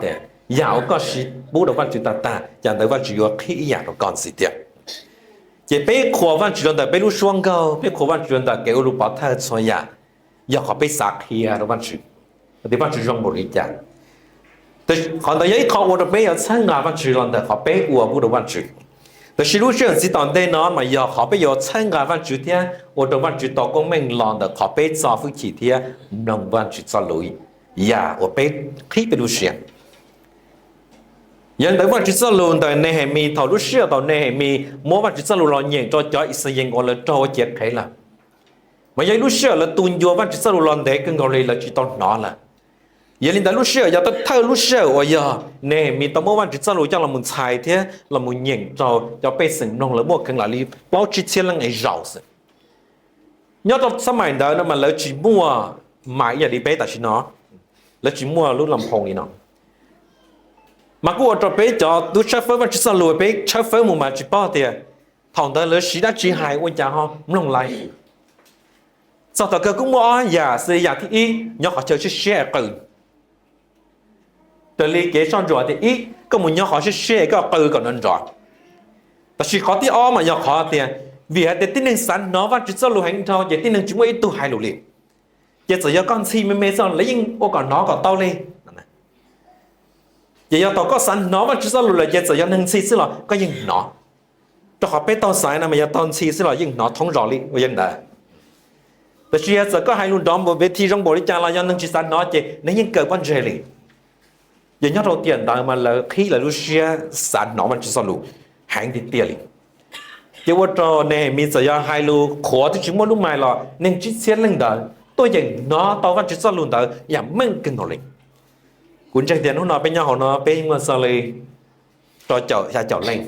tias yam uas koj siv pub rau Vajtswv tag tag, yam ntawd Vajtswv yuav qhib ib yam rau koj ntxiv thiab. Ces peb qhuas Vajtswv los ntawm peb lub suab nkauj, peb qhuas Vajtswv los ntawm kev ua lus pov thawj txhua yam, yog qhov peb xav qhia rau Vajtswv tias Vajtswv zoo npaum li cas. Qhov ntawd yog ib qho ua rau peb yuav txhawb nqa Vajtswv los ntawm qhov peb ua pub rau Vajtswv. Tab sis lub sij hawm txij tom ntej no mas yog qhov peb yuav txhawb nqa Vajtswv thiab ua rau Vajtswv tau koob meej los ntawm qhov peb txo hwj chim thiab mloog Vajtswv txoj lus, yam uas peb qhib peb lub siab. Yog li ntawd Vajtswv txoj lus ntawm Nehemis, thaum lub sij hawm thaum Nehemis muab Vajtswv txoj lus los nyeem rau cov Ixayees uas lawv raug ua cev qhev lawm, mas yog ib lub sij hawm lawv tu ncua Vajtswv txoj lus los ntev kawg nkaus li lawv tsis tau hnov lawm. Yog li ntawd lub sij hawm yog thawj lub sij hawm uas yog Nehemis tau muab Vajtswv txoj lus coj los mus txhais thiab los mus nyeem rau cov pej xeem mloog lawv muaj kheev lam li plaub tsib txhiab leej es zaum xwb. Nyob rau xab maim ntawd no mas lawv tsis muaj mais ib yam li peb tam sim no, lawv tsis muaj lub lam phoo li no, mas kuj ua rau peb cov tub tshawb fawb Vajtswv txoj lus peb tshawb fawb mus mas tsis paub tias thaum ntawd lawv siv dab tsi hais ua cas ho mloog lais. Txog thaum kawg kuj muaj ob yam xws li yam thib ib, nyob qhov chaw siab siab qw. Raws li kev soj ntsuam tias ib, koj mus nyob qhov siab siab koj qw kom nrov nrov. Tab sis qhov thib ob mas yog qhov tias vim hais tias tib neeg xav hnov Vajtswv txoj lus heev dhau ces tib neeg tsis muaj ib tug hais lus li. Ces txawm yog koj ntxhi me me txog lawv yeej ua kom hnov kom tau li. Ces yog thaum koj xav hnov Vajtswv txoj lus lawm ces txawm yog neeg ntxhi xwb los koj yeej hnov. Rau qhov peb tau xaiv no mas yog tau ntxhi xwb los yeej hnov thoob zos li ua li ntawd. Tab sis yog txawm koj hais lus nrov npaum peb thi zoo npaum li cas los yog neeg tsis xav hnov ces neeg yeej kaw pob ntseg li. Yog nyob rau tiam ntawd mas lawv qhib lawv lub siab xav hnov Vajtswv txoj lus heev tiag tiag li. Ces ua rau Nehemis txawm yog hais lus qhuav twb tsis muaj lub mais los neeg tsib txhiab leej ntawd tuaj yeem hnov tau Vajtswv txoj lus ntawd yam meej kawg nkaus li. Kuv ntseeg tias hnub no peb nyob hauv no peb muaj xaus li rau caum xya caum leej,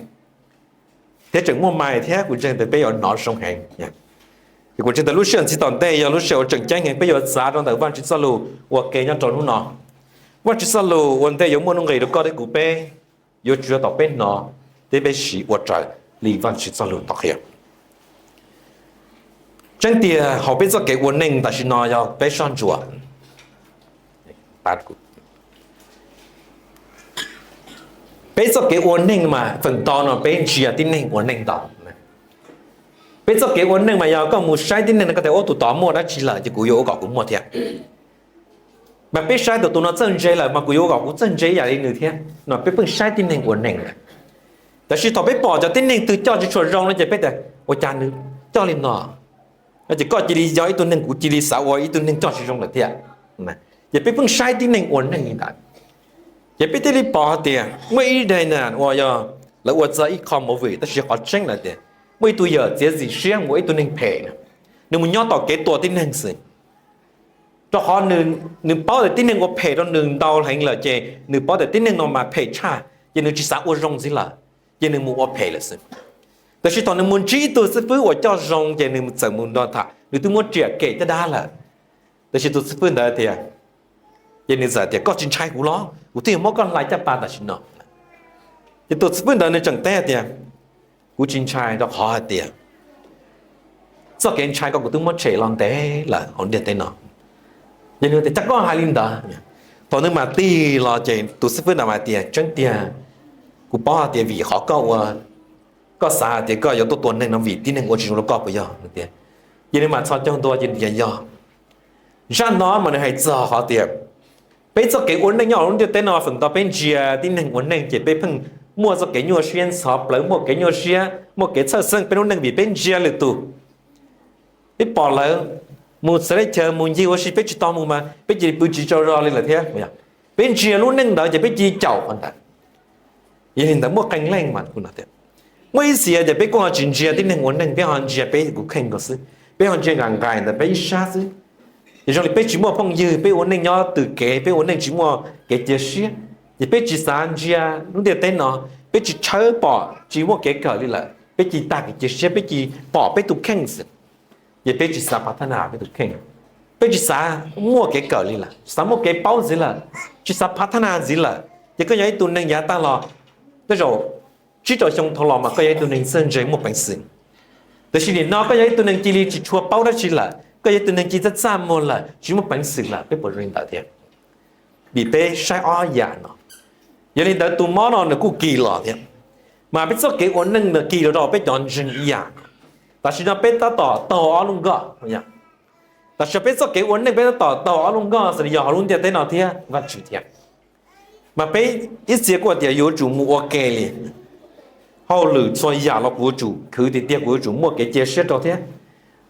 thiab tseem muaj mais thiab kuv ntseeg tias peb yuav hnov zoo heev. Ces kuv ntseeg tias lub sij hawm ntxiv tom ntej yog lub sij hawm uas tseem ceeb heev peb yuav xav rau ntawm Vajtswv txoj lus ua ke nyob rau hnub no. Vajtswv txoj lus ua ntej yuav muaj nuj nqis rau koj thiab kuv peb, yuav tsum yog thaum peb hnov thiab peb siv ua raws li Vajtswv txoj lus tau qhia. Tseeb tiag hauv peb txoj kev ua neej tam sim no yog peb soj ntsuam. Peb txoj kev ua neej mas feem ntau no peb ntsia tib neeg ua neej ntau. Peb txoj kev ua neej mas yog koj mus saib tib neeg no koj tias ua tus tod muaj dab tsi lawm ces kuv yuav ua kom kuv muaj thiab. Mas peb saib tus tus no txawj ntse lawm mas kuv yuav ua kom kuv txawj ntse ib yam li nws thiab no, peb pheej saib tib neeg ua neej lawm. Tab sis thaum peb pom cov tib neeg twg coj tsis tshua zoo no ces peb tias ua cas nws coj li no, no ces koj cia li yog ib tug neeg kuv cia li xav ua ib tug neeg coj tsis zoo lawm thiab. Ces peb pheej saib tib neeg ua neej li ntawd. Ces peb thiaj li pom hais tias muaj ib daim na uas yog lawv ua txog ib qho movie tab sis qhov tseeb lawm tias muaj ib tug yawm txiav txim siab mus ua ib tug neeg phem na, nws mus nyob tom kev tua tib neeg xwb. Rau qhov nws paub tias tib neeg ua phem rau nws ntau heev lawm ces nws paub tias tib neeg no mas phem tshaj ces nws tsis xav ua zoo ntxiv lawm, ces nws mus ua phem lawm xwb. Tab sis thaum nws mus ntsib ib tug xib fwb uas coj zoo ces nws txawm mus nrog tham, nws twb muab riam kem caj dab lawm. Tab sis tus xib fwb ntawd tias, ces nws txawm tias koj tsis ntshai kuv los kuv twb yuav muab koj hlais caj pas tam sim no. Ces tus xib fwb ntawd nws tseem teb tias kuv tsis ntshai rau qhov hais tias txoj kev ntshai ko kuv twb muab tshem los ntev lawm hauv ntiaj teb no. Ces nws tias cas koj hais li ntawd. Thaum nws mam tig los ces tus xib fwb ntawd mas tias tseeb tiag, kuv paub hais tias vim qhov koj ua, koj xav hais tias koj yuav tuaj tua neeg no vim tib neeg ua tsis zoo rau koj puas yog? Ces nws mam txhos caug ntua ces nws tias yog. Zaj no mas nws hais txog qhov tias peb txoj kev ua neej nyob hauv lub ntiaj teb no feem ntau peb ntsia tib neeg ua neej ces peb pheej muaj txoj kev nyuaj siab ntxhov plawv, muaj kev nyuaj siab, muaj kev txhawj xeeb peb lub neej vim peb ntsia lwm tus. Peb pom lawv mus txawv teb chaws mus ncig ua si peb tsis tau mus mas peb cia li pw tsis tsaug zog li lawm thiab. Peb ntsia lub neej ntawd ces peb cia li caum qhov ntawd. Yog li ntawd muaj qee leej mas kuv no tias muaj ib txhia ces peb kuj ho tsis ntsia tib neeg ua neej, peb ho ntsia peb tus kheej nkaus xwb, peb ho ntsia nqaim nqaim ntawm peb ib sab xwb. Ces zoo li peb tsis muaj phooj ywg, peb ua neej nyob twm kev, peb ua neej tsis muaj kev cia siab, ces peb tsis xav ntsia lub ntiaj teb no, peb tsis tshawb pom tsis muaj kev kawm li lawm, peb cia li tag kev cia siab, peb cia li pom peb tus kheej xwb. Ces peb tsis xav phav thab nas peb tus kheej, peb tsis xav muaj kev kawm li lawm, tsis xav muaj kev paub ntxiv lawm, tsis xav phav thab nas ntxiv lawm. Ces koj yog ib tug neeg yav tag los, tej zaum tsib rau xyoo dhau los mas koj yog ib tug neeg txawj ntse muaj peev xwm. Tiam sis nim no koj yog ib tug neeg cia li tsis tshua paub dab tsi lawm, koj yog ib tug neeg cia li txaj txaj muag lawm, tsis muaj peev xwm lawm, peb puas zoo li ntawd thiab? Vim peb saib ob yam no. Yog li ntawd tus mob no nws kuj kis los thiab, mas peb txoj kev ua neej nws kis los rau peb cov ntseeg ib yam. Tam sim no peb tab tom taug ob lub nkoj. Tam sim no peb txoj kev ua neej peb tab tom taug ob lub nkoj, xws li yog hauv lub ntiaj teb no thiab Vajtswv thiab. Mas peb ib txhia kuj tias yuav tsum mus ua ke li. Hauj lwm txhua yam los kuv yuav tsum khwv tiag tiag, kuv yuav tsum muaj kev cia siab rau thiab.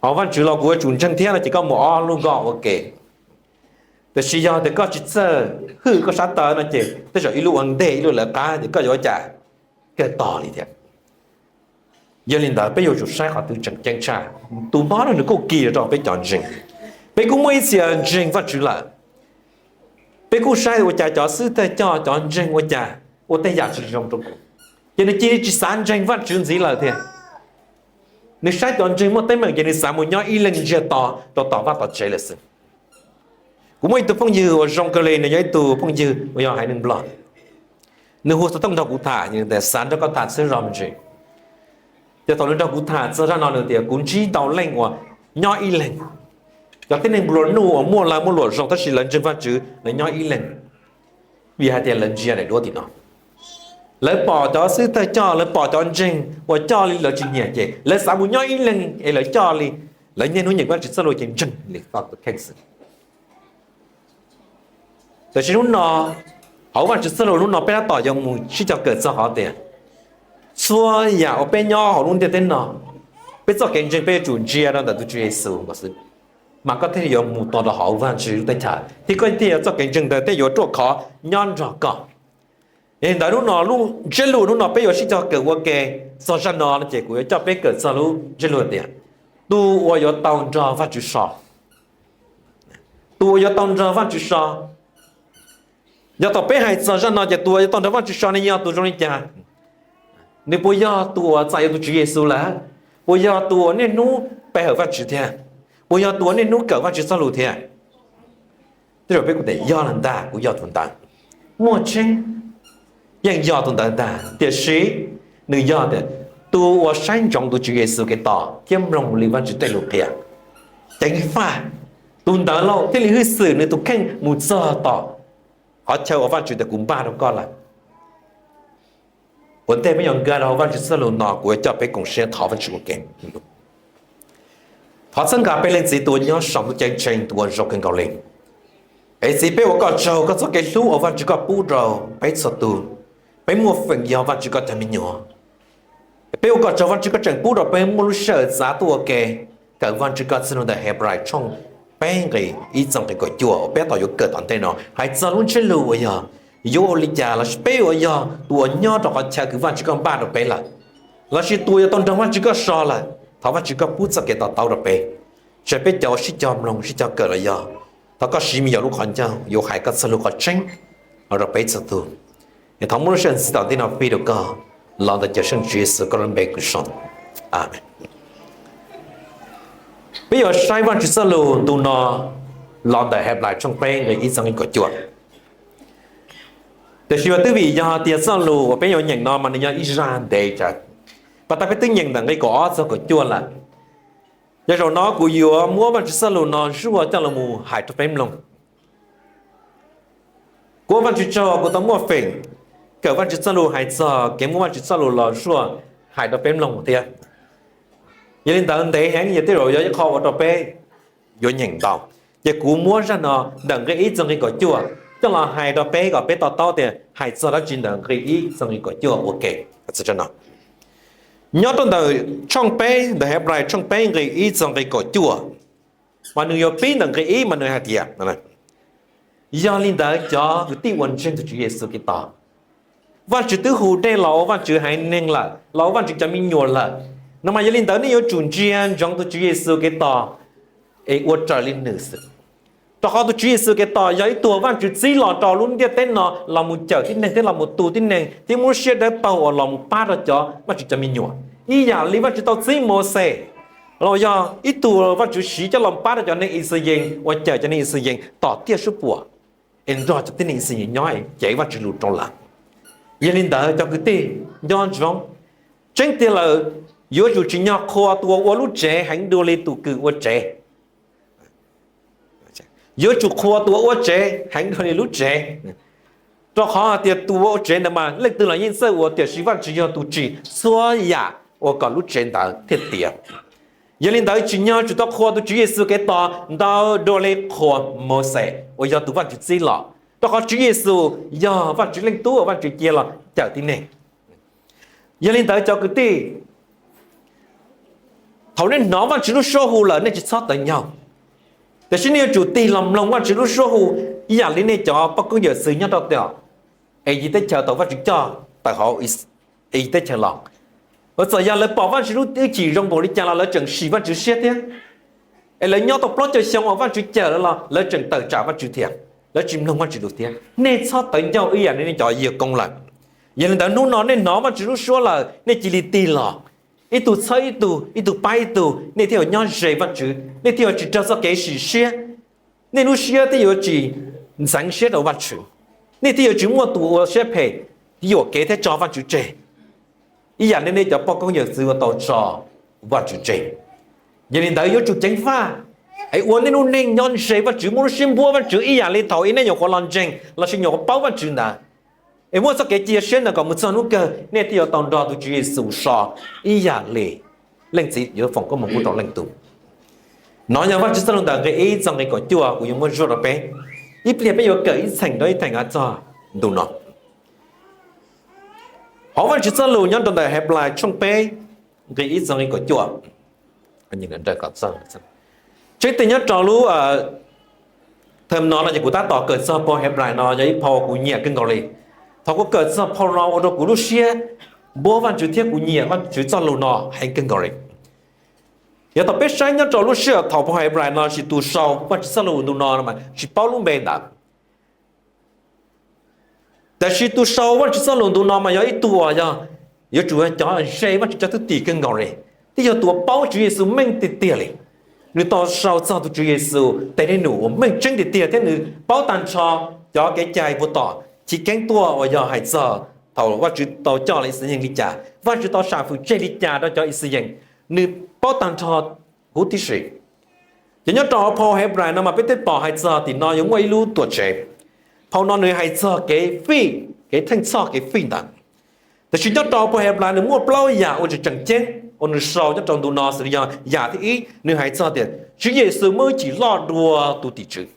Hauv Vajtswv los kuv yuav tsum ntseeg thiab no ces koj mus ob lub nkoj ua ke. Tiam sis yog tias koj tsis txawj hwj koj sab taw no ces tej zaum ib lub ua ntej ib lub lawv qab ces koj yuav ua cas kawg tog li thiab. Yog li ntawd peb yuav tsum saib qhov twg tseem ceeb tshaj. Tus mob no nws kuj kis rau peb cov ntseeg. Peb kuj muaj ib txhia ntseeg Vajtswv lawm, peb kuj saib ua cas cov xib hwb thawj coj cov ntseeg ua cas ua tej yam tsis zoo rau kuv, ces nws cia li tsis xav ntseeg Vajtswv ntxiv lawm thiab. Nws saib cov ntseeg muaj teeb meem ces nws xav mus nyob ib leeg ntsiag to rau tom vaj tom tsev lawm xwb. Kuv muaj ib tug phooj ywg uas zoo kawg li, nws yog ib tug phooj ywg uas yog haiv neeg Nplog. Nws hu xov tooj nrog kuv tham, xav nrog koj tham txhua zog me ntsis. Ces thaum nws nrog kuv tham txog zaj no nws tias kuv ntsib ntau leej uas nyob ib leeg. Cov tib neeg nplua nuj uas muaj lag muaj luam zoo tab sis lawv ntseeg Vajtswv lawv nyob ib leeg, vim hais tias lawv ntsia daim duab tim no. Lawv pom cov xib hwb thawj coj, lawv pom cov ntseeg uas coj li lawv tsis nyiam ces lawv xav mus nyob ib leeg es lawv coj li lawv niaj hnub nyeem Vajtswv txoj lus ces ntseeg li koj tus kheej xwb. Tiam sis hnub no, hauv Vajtswv txoj lus hnub no peb tab tom yuav mus sib cog kawm txog qhov tias txhua yam uas peb nyob hauv lub ntiaj teb no, peb txoj kev ntseeg peb yuav tsum ntsia rau ntawm tus Tswv Yexus nkaus xwb, mas koj thiaj li yuav mus tau rau hauv Vajtswv lub teb chaws thiab koj thiaj yuav txoj kev ntseeg ntawd thiaj yuav ruaj khov nyob nrog koj. Yog li ntawd hnub no lub ntsiab lus hnub no peb yuav sib cog kawm ua ke txog zaj no no ces kuv yuav coj peb kawm txog lub ntsiab lus tias tus uas yuav tau nrog Vajtswv so. Tus uas yuav tau nrog Vajtswv so. Yog thaum peb hais txog zaj no ces tus uas yuav tau nrog Vajtswv so ne yog tus zoo li cas? Nws puas yog tus uas txais yuav tus Tswv Yexus lawm? Puas yog tus uas niaj hnub pe hawm Vajtswv thiab? Puas yog tus uas niaj hnub kawm Vajtswv txoj lus thiab? Tej zaum peb kuj tias yog lawm ntag, kuv yog tus ntawd. Muaj tseeb, yeej yog tus ntawd ntag, tiam sis nws yog tias tus uas saib ntsoov tus Tswv Yexus Khetos thiab mloog li Vajtswv tej lus qhia, ceev faj, tus ntawd lauj thiaj li hwj xwm nws tus kheej mus txog tom qhov chaw uas Vajtswv tias kuv npaj rau koj lawm. Ua ntej peb yuav nkag rau hauv Vajtswv txoj lus no kuv yuav coj peb koom siab thov Vajtswv ua ke. Thov txhawb nqa peb Leej Txiv tus uas nyob saum ntuj ceeb tsheej tus uas zoo kawg nkaus li. Es Txiv, peb ua koj tsaug koj txoj kev hlub uas Vajtswv koj pub rau peb txhua tus. Peb muaj feem yog Vajtswv koj cov me nyuam. Peb ua koj tsaug Vajtswv koj tseem pub rau peb muaj lub sij hawm txav tuaj ua ke kawm Vajtswv koj txoj lus ntawm Hebrais tshooj peb nqe ib txog nqe kaum cuaj uas peb tab tom yuav kawm tom ntej no hais txog lub ntsiab lus uas yog yuav ua li cas lossis peb uas yog tus uas nyob rau qhov chaw kws Vajtswv koj npaj rau peb lawm, lossis tus uas yuav tau nrog Vajtswv koj so lawm, thov Vajtswv koj pub txoj kev to taub rau peb, tsis hais peb cov uas sib cog mloog sib cog kawm los yog thov koj siv me nyuam lub qhov ncauj yuav hais koj txoj lus qhov tseeb los rau peb txhua tus. Es thov muab lub sij hawm ntxiv tom ntej no pib rau koj, los ntawm Cawmseej Tswv Yexus koj lub npe kws zoo. Amees. Peb yuav saib Vajtswv txoj lus ntu no los ntawm Henplais tshooj peb nqe ib txog nqe kaum cuaj. Tiam sis mas twb vim yog tias txoj lus uas peb yuav nyeem no mas nws yog ib zaj ntev tsawv, pas tas peb twb nyeem ntawm nqe kaum ob txog kaum cuaj lawm. Yog zaum no kuv yuav muab Vajtswv txoj lus no zuaj coj los mus hais rau peb mloog. Kuv ua Vajtswv tsaug kuv tau muaj feem kawm Vajtswv txoj lus hais txog kev muab Vajtswv txoj lus los zuaj hais rau peb mloog thiab. Yog li ntawd ntev heev yog tej zaum yog ib qho ua rau peb yuav nyeem ntau. Ces kuv muab zaj no ntawm nqe ib txog nqe kaum cuaj coj los hais rau peb kom peb to taub tias hais txog dab tsi ntawm nqe ib txog nqe kaum cuaj ua ke. Nyob rau ntawm tshooj peb ntawm Henplais tshooj peb nqe ib txog nqe kaum cuaj, mas nws yuav pib ntawm nqe ib mas nws hais tias, yog li ntawd cov kwv tij uas ntseeg tus Tswv Yexus Khetos, Vajtswv twb hu nej los ua Vajtswv haiv neeg lawm, los ua Vajtswv cov me nyuam lawm, no mas yog li ntawd nej yuav tsum ntsia ntsoov tus Tswv Yexus Khetos es ua raws li nws xwb. Rau qhov tus Tswv Yexus Khetos yog ib tug Vajtswv txib los rau lub ntiaj teb no los mus cawm tib neeg thiab los mus tu tib neeg thiab muab siab dawb paug uas los mus pab rau cov Vajtswv cov me nyuam. Ib yam li Vajtswv tau txib Mauxes los yog ib tug Vajtswv siv coj los pab rau cov neeg Ixayees uas cawm cov neeg Ixayees tom tiaj suab puam es nrog cov tib neeg Ixayees nyob es cev Vajtswv lus rau lawv. Yog li ntawd cov kwv tij, nco ntsoov, tseeb tiag lawm, yuav tsum tsim nyog qhuas tus uas ua lub tsev heev dua li tus kws ua tsev. Yuav tsum qhuas tus uas ua tsev heev dua li lub tsev. Rau qhov hais tias tus ua tsev ntawd mas leej twg los yeej txawj ua, tiam sis Vajtswv yog tus tsim txhua yam ua kom lub tsev ntawd thiaj tiav. Yog li ntawd tsim nyog tsum tau qhuas tus Tswv Yexus kev tos ntau dua li qhuas Mauxes uas yog tus Vajtswv txib los, rau qhov Tswv Yexus yog Vajtswv Leej Tub uas Vajtswv cia los cawm tib neeg. Yog li ntawd cov kwv tij, thaum nej hnov Vajtswv lub suab hu lawm nej tsis txhob tawv ncauj, tiam sis nej yuav tsum tig los mloog Vajtswv lub suab hu ib yam li nej cov poj koob yawm txwv nyob rau tom Egypt teb chaws tau Vajtswv coj tawm hauv Egypt teb chaws los. Txawm yog lawv pom Vajtswv lub hwj chim zoo npaum li cas los lawv tseem sim Vajtswv siab thiab. Es lawv nyob tau plaub caug xyoo uas Vajtswv cawm lawv los lawv tseem tawm tsam Vajtswv thiab, lawv tsis mloog Vajtswv lus thiab. Nej txhob tawv ncauj ib yam li nej cov yawg koob lawm. Yog li ntawd hnub no nej hnov Vajtswv lub suab lawm nej cia li tig los, ib tug txhawb ib tug, ib tug pab ib tug, nej thiaj yuav nyob ze Vajtswv, nej thiaj yuav tsis raug txoj kev sim siab, nej lub siab thiaj yuav tsis ntxeev siab rau Vajtswv, nej thiaj yuav tsis muaj tus ua siab phem yuam kev thiab tso Vajtswv tseg ib yam li nej cov poj koob yawm txwv uas tau tso Vajtswv tseg. Yog li ntawd yuav tsum ceev faj es ua nej lub neej nyob ze Vajtswv, muaj lub siab npuab Vajtswv ib yam li thaum ub nej nyuam qhuav los ntseeg lossis nyuam qhuav paub Vajtswv ntawd, es muaj txoj kev cia siab ntawd kom mus txog hnub kawg nej thiaj yuav tau nrog tus Tswv Yexus so ib yam li Leej Txiv yuav foom koob hmoov pub rau leej twg. Nov yog Vajtswv txoj lus ntawm nqe ib txog nqe kaum cuaj kuv yuav muab zuaj rau peb. Ib pliag peb yuav kawm ib txheem rau ib txheem hais txog ntu no. Hauv Vajtswv txoj lus nyob rau ntawm Henplais tshooj peb nqe ib txog nqe kaum cuaj, tseeb tias nyob rau lub thawm no no ces kuv tab tom kawm txog phau Henplais no yog ib phau kuv nyiam kawg nkaus li. Thaum kuv kawm txog phau no ua rau kuv lub siab npuab Vajtswv thiab kuv nyiam Vajtswv txoj lus no heev kawg nkaus li. Yog thaum peb saib nyob rau lub sij hawm thaum phau Henplais no tsis tus sau Vajtswv txoj lus ntu no mas tsis paub lub npe ntawd. Tab sis tus sau Vajtswv txoj lus ntu no mas yog ib tug uas yog yuav tsum yog cov ze Vajtswv cov thwj tim kawg nkaus li, thiab yog tus uas paub Tswv Yexus meej tiag tiag li. Nws tau sau txog tus Tswv Yexus tes dej num uas meej tseeb tiag tiag thiab nws paub tag nrho cov kev cai puag tom chiv keeb tuaj uas yog hais txog thaum Vajtswv tau coj los Ixayees li cas, Vajtswv tau sam fwm tseg li cas rau cov Ixayees, nws paub tag nrho huv tib si. Ces nyob rau hauv phau Henplais no mas peb twb pom hais txog tim no yuav muaj ib lub tuam tsev. Phau no nws hais txog kev fij, kev theej txhoj kev fij ntawd. Tab sis nyob rau phau Henplais nws muaj plaub yam uas tseem tseem ceeb uas nws sau nyob rau ntu no xws li yog yam thib ib nws hais txog tias Tswv Yexus muaj hwj chim loj dua tus tim tswv,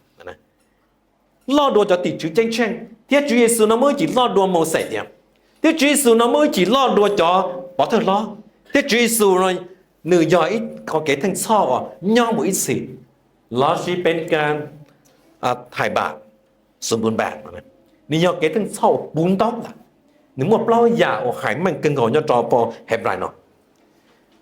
loj dua cov tim tswv ceeb tsheej, thiab Tswv Yexus no muaj hwj chim loj dua Mauxes tiag, thiab Tswv Yexus no muaj hwj chim loj dua cov pov thawj hlob, thiab Tswv Yexus no nws yog ib qho kev theej txhoj uas nyob mus ib txhis, lossis peb ka hais npam, xu npu npam, nws yog kev theej txhoj uas puv ntaub ntag. Nws muaj plaub yam uas hais meej kawg nkaus nyob rau phau Henplais no.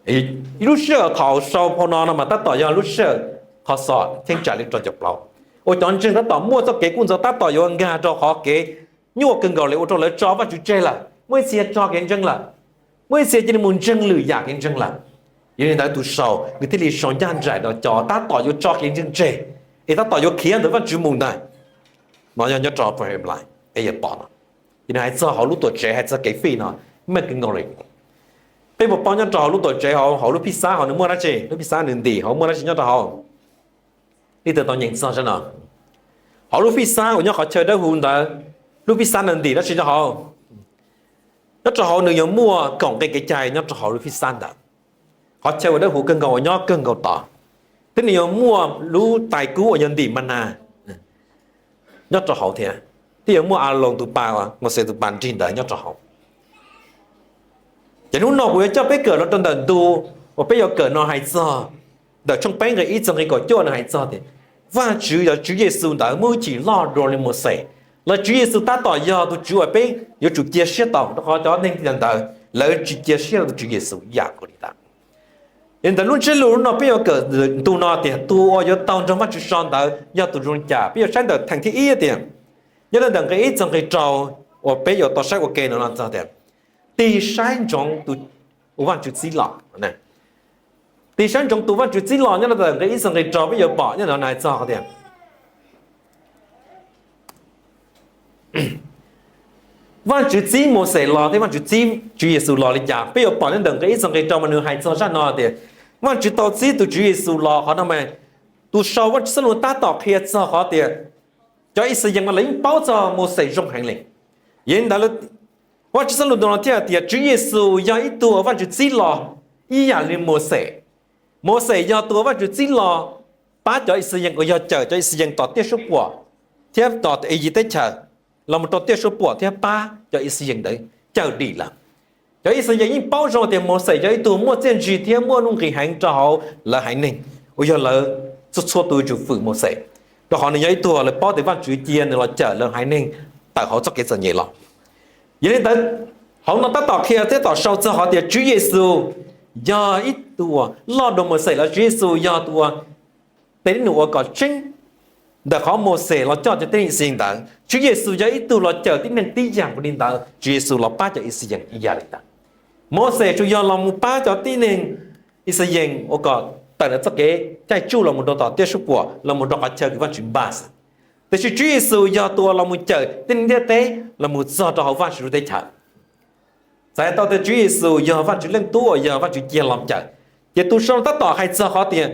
Ib lub sij hawm thaum sau phau no no mas tab tom yog lub sij hawm qhov xom cheeb tsam li rau caum plaub, uas cov ntseeg tab tom muaj txoj kev kub ntxhov tab tom yuav nkag rau qhov kev nyuaj kawg nkaus li ua rau lawv tso Vajtswv tseg lawm, muaj ib txhia tso kev ntseeg lawm, muaj ib txhia cia li mus ntseeg lwm yam kev ntseeg lawm. Yog li ntawd tus sau nws thiaj li sau ncaj nraim rau cov tab tom yuav tso kev ntseeg tseg, es tab tom yuav khiav ntawm Vajtswv mus ntag. No yog nyob rau phau Henplais peb yuav pom no, ces nws hais txog hauv lub tuam tsev hais txog kev fij no meej kawg nkaus li. Peb puas paub nyob rau hauv lub tuam tsev hauv, hauv lub phij xab hauv nws muaj dab tsi, lub phij xab nws ntim hauv muaj dab tsi nyob rau hauv? Leej twg tau nyeem txog sab no? Hauv lub phij xab uas nyob qhov chaw dawb huv ntawd, lub phij xab no ntim dab tsi rau hauv? Nyob rau hauv nws yuav muaj kaum nqe kev cai nyob rau hauv lub phij xab ntawd, qhov chaw uas dawb huv kawg nkaus uas nyob kawg nkaus tod, thiab nws yuav muaj lub tais kub uas yog ntim ma nas nyob rau hauv thiab, thiab yuav muaj Aloos tus pas, Mauxes tus pas nrig ntawd nyob rau hauv. Ces hnub no kuv yuav coj peb kawm los rau ntawm ntu uas peb yuav kawm no hais txog ntawm tshooj peb nqe ib txog nqe kaum cuaj nws hais txog tias Vajtswv yog Tswv Yexus ntawd muaj hwj chim loj dua li Mauxes, los Tswv Yexus tab tom yog tus Tswv uas peb yuav tsum cia siab tau, rau qhov cov neeg ntawd lawv tsis cia siab rau tus Tswv Yexus ib yam nkaus li ntawd. Yog li ntawd lub ntsiab lus no peb yuav kawm ntu no tias tus uas yuav tau nrog Vajtswv so ntawd yog tus zoo li cas. Peb yuav saib ntawm theem thib ib tias, nyob rau ntawm nqe ib txog nqe rau uas peb yuav tau saib ua ke no no txog tias, tig saib ntsoov tus uas Vajtswv txib los. Tig saib ntsoov tus Vajtswv txib los nyob rau ntawm nqe ib txog nqe rau peb yuav pom nyob no hais txog tias Vajtswv txib Mauxes los thiab Vajtswv txib Tswv Yexus los li cas, peb yuav pom nyob ntawm nqe ib txog nqe rau mas nws hais txog zaj no tias Vajtswv tau txib tus Tswv Yexus los. Qhov no mas tus sau Vajtswv txoj lus tab tom qhia txog qhov tias cov Ixayees mas lawv yeej paub txog Mauxes zoo heev li. Yog li ntawd, Vajtswv txoj lus no thiaj hais tias Tswv Yexus yog ib tug uas Vajtswv txib los ib yam li Mauxes. Mauxes yog tus uas Vajtswv txib los pab cov Ixayees uas yog cawm cov Ixayees tom tiaj suab puam thiab tom Iziv teb chaws los mus rau tiaj suab puam thiab pab cov Ixayees ntawd cawm dim lawm. Cov Ixayees yeej paub zoo tias Mauxes yog ib tug muaj txiaj ntsig thiab muaj nuj nqis heev rau hauv lawv haiv neeg uas yog lawv txhua txhua tus yuav tsum fwm Mauxes, rau qhov nws yog ib tug lawv paub tias Vajtswv cia nws los cawm lawv haiv neeg tawm hauv txoj kev txom nyem los. Yog li ntawd, hauv no tab tom qhia thiab tom sau txog qhov tias Tswv Yexus yog ib tug uas loj dua Mauxes los Tswv Yexus yog tus uas tes num ua kom tseeb ntawm qhov Mauxes los coj cov tib neeg Ixayees ntawd. Tswv Yexus yog ib tug los cawm tib neeg tib yam nkaus li ntawd, Tswv Yexus los pab cov Ixayees ib yam li ntawd. Mauxes tsuas yog los mus pab cov tib neeg Ixayees ua kom tawm ntawm txoj kev caij tsuj los mus rau tom tiaj suab puam los mus rau qhov chaw kws Vajtswv npaj xwb. Tiam sis Tswv Yexus yog tus uas los mus cawm tib neeg ntiaj teb los mus txog rau hauv Vajtswv lub teb chaws. Txhais tau tias Tswv Yexus yog Vajtswv Leej Tub uas yog Vajtswv cia los cawm. Ces tus sau tab tom hais txog qhov tias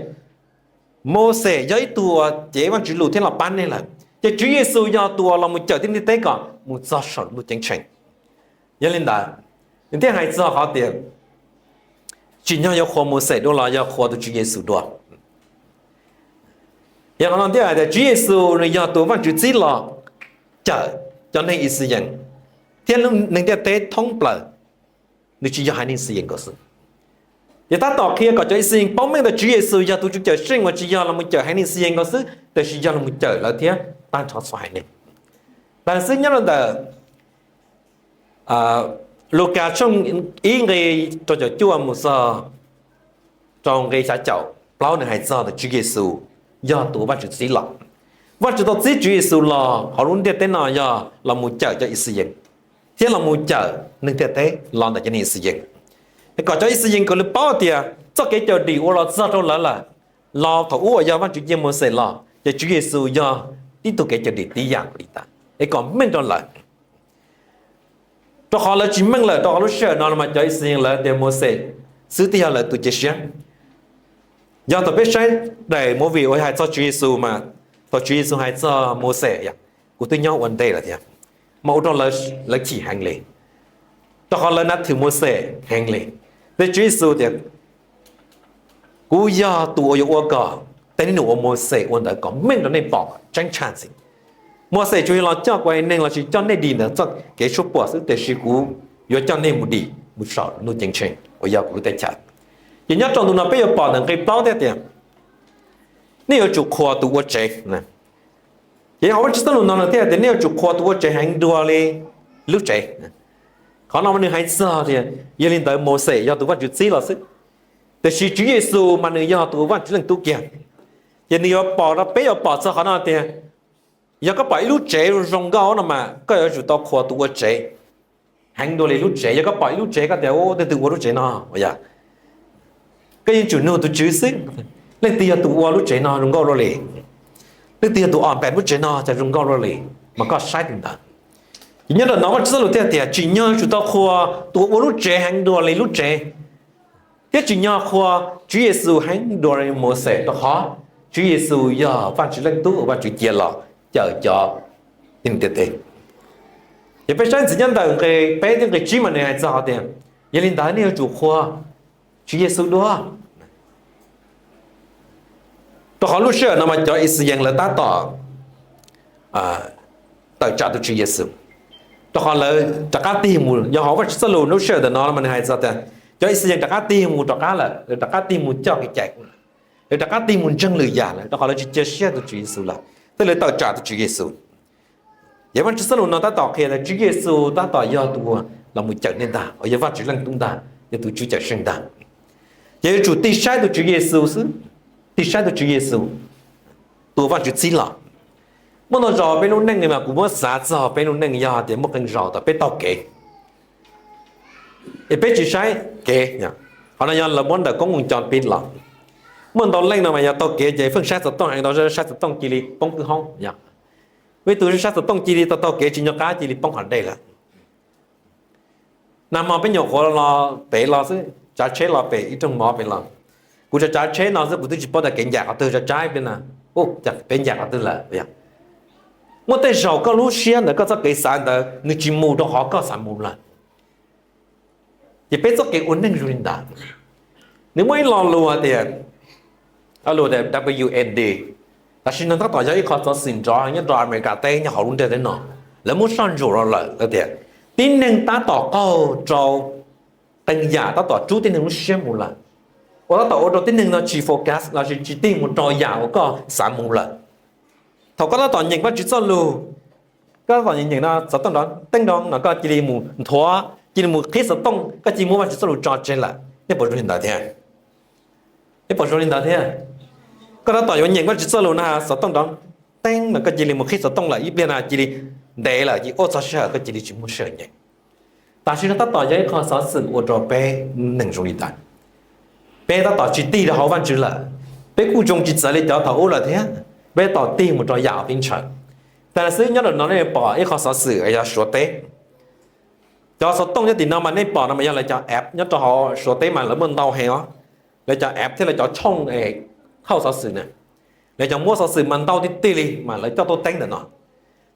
Mauxes yog ib tug uas cev Vajtswv lus thiab los pab neeg lawm, ces Tswv Yexus yog tus uas los mus cawm tib neeg ntiaj teb kom mus txog saum ntuj ceeb tsheej. Yog li ntawd, nws thiaj hais txog qhov tias tsim nyog yuav qhuas Mauxes dua los yog qhuas tus Tswv Yexus dua. Yog qhov no thiaj hais tias Tswv Yexus nws yog tus Vajtswv txib los cawm cov neeg Ixayees thiab neeg ntiaj teb thoob plaws, nws tsis yog haiv neeg Ixayees nkaus xwb. Ces tab tom qhia kom cov Ixayees paub meej tias Tswv Yexus yog tus Tswv Cawmseej uas tsis yog los mus cawm haiv neeg Ixayees nkaus xwb, tiam sis yog los mus cawm lawv thiab tag nrho txhua haiv neeg. Tag xwb nyob rau ntawm Lukas tshooj ib nqe rau caum cuaj mus txog rau nqe xya caum plaub nws hais txog tias Tswv Yexus yog tus Vajtswv txib los. Vajtswv tau txib Tswv Yexus los hauv lub ntiaj teb no yog los mus cawm cov Ixayees thiab los mus cawm neeg ntiaj teb los ntawm cov neeg Ixayees, es kom cov Ixayees kom lawv paub tias txoj kev cawm dim uas los txog rau lawv lawm los thaum ub uas yog Vajtswv cia Mauxes los, ces Tswv Yexus yog ib tug kev cawm dim tib yam nkaus li ntawd es kom meej rau lawv. Rau qhov lawv tsis meej lawm, rau qhov lub sij hawm no mas cov Ixayees lawv tias Mauxes xwb twb yog lawv tus cia siab. Yog thaum peb saib daim movie uas hais txog Tswv Yexus mas thaum Tswv Yexus hais txog Mauxes, kuv twb nyob ua ntej lawm thiab, mas ua rau lawv chim heev li, rau qhov lawv nav thwm Mauxes heev li. Tes Tswv Yexus tias kuv yog tus uas yuav ua kom tej nib num uas Mauxes ua ntawd kom meej rau nej pom tseeb tshaj ntxiv. Mauxes tsuas yog los coj kuv haiv neeg los sis coj nej dim ntawm txoj kev suab puam xwb, tiam sis kuv yuav coj nej mus dim mus saum ntuj ceeb tsheej uas yog kuv lub teb chaws. Ces nyob rau ntu no peb yuav pom ntawm nqe plaub thiab tias nej yuav tsum qhuas tus ua tsev. Ces hauv Vajtswv txoj lus no nws thiaj tias nej yuav tsum qhuas tus ua tsev heev dua li lub tsev. Qhov no mas nws hais txog tias yog li ntawd Mauxes yog tus Vajtswv txib los xwb, tiam sis Tswv Yexus mas nws yog tus Vajtswv Leej Tub kiag. Ces nws yuav pom rau peb yuav pom txog qhov no tias yog koj pom ib lub tsev zoo nkauj no mas koj yuav tsum tau qhuas tus ua tsev heev dua li lub tsev. Yog koj pom ib lub tsev koj tias leej twg ua lub tsev no, koj yeej tsum nug tus tswv xwb, leej twg yog tus ua lub tsev no zoo nkauj luaj li, leej twg yog tus o npem lub tsev no cas zoo nkauj luaj li, mas koj saib tus ntawd. Ces nyob rau no Vajtswv txoj lus thiaj tias tsim nyog yuav tsum tau qhuas tus ua lub tsev heev dua li lub tsev, thiab tsim nyog qhuas Tswv Yexus heev dua li Mauxes, rau qhov Tswv Yexus yog Vajtswv Leej Tub uas Vajtswv cia los cawm cov ntiaj teb. Ces peb saib ntxiv nyob ntawm nqe peb thiab nqe tsib mas nws hais txog hais tias yog li ntawd nej yuav tsum qhuas Tswv Yexus dua, rau qhov lub sij hawm no mas cov Ixayees lawv tab tom tawm tsam tus Tswv Yexus, rau qhov lawv rov qab tig mus, yog hauv Vajtswv txoj lus lub sij hawm ntawm no mas nws hais txog tias cov Ixayees rov qab tig mus rov qab lawm, lawv rov qab tig mus coj kev cai, lawv rov qab tig mus ntseeg lwm yam lawm, rau qhov lawv tsis cia siab tus Tswv Yexus lawm, thiaj li tawm tsam tus Tswv Yexus. Ces Vajtswv txoj lus no tab tom qhia tias Tswv Yexus tab tom yog tus uas los mus cawm nej ntag, uas yog Vajtswv Leej Tub ntag, yog tus Tswv Cawmseej ntag. Ces yuav tsum tig saib tus Tswv Yexus xwb, tig saib tus Tswv Yexus, tus Vajtswv txib los. Muaj ntau zaus peb lub neej mas kuv muab xav txog peb lub neej yog tias muaj qee zaus tau peb taug kev es peb tsis saib kev. Qhov no yog lawv muab ntawm koob moo coj pib los. Muaj ntau leej no mas yog taug kev ces pheej saib xov tooj heev, tau saib xov tooj cia li poob kwj hoob. Muaj ib tug saib xov tooj cia li tau taug kev tsis nco qab cia li poob qhov dej lawm. Nag hmo peb nyuam qhuav los pem los xwb, tsav tsheb los pem ib rooj mov pem los. Kuv tsav tsav tsheb no xwb kuv twb tsis paub tias kev ncaj qhov twg, tsav tsav peb na, peb ncaj qhov twg lawm. Muaj tej zaug koj lub siab ntawd, koj txoj kev xav ntawd nws tsis mus rau qhov koj xav mus lawm. Ces peb txoj kev ua neej zoo li ntawd, nws muaj ib lo lus tias, lo lus tias W N D, tam sim no tab tom yog ib qho xov xwm nrov nyob rau Amelikas teb nyob hauv lub ntiaj teb no. Lawv muab soj ntsuam rau lawm tias tib neeg tab tom qaug rau qee yam tab tom rub tib neeg lub siab mus lawm, uas tab tom ua rau tib neeg no tsis focus lossis tsis tig mus rau yam uas koj xav mus lawm. Thaum koj tab tom nyeem Vajtswv txoj lus, koj tab tom nyeem no xov tooj nrov teeb nroo no koj cia li mus nthuav, cia li mus qhib xov tooj, koj cia li muab Vajtswv txoj lus tso tseg lawm. Nej puas zoo li ntawd thiab? Nej puas zoo li ntawd thiab? Koj tab tom yuav nyeem Vajtswv txoj lus no xov tooj nrov teeb no koj cia li mus qhib xov tooj lawm, ib pliag no cia li ntev lawm, cia li ua txog sij hawm koj cia li tsis muaj sij hawm nyeem. Tam sim no tab tom yog ib qho xov xwm ua rau peb neeg zoo li ntawd. Peb tab tom tsis tig rau hauv Vajtswv lawm. Peb kuj zoo tsis txawv li cov thaum ub lawm thiab, peb tab tom tig mus rau yam uas peb ntshaw. Tas li xwb nyob rau no nej pom ib qho xov xwm yog Suav teb. Cov xov tooj nyob tim no mas nej pom no mas yog lawv cov app nyob rau hauv Suav teb mas lawv muaj ntau heev os. Lawv cov app thiab lawv cov tshooj thauj xov xwm na, lawv cov muab xov xwm mas ntau tiag tiag li mas lawv coj tuaj teeb ntawm no.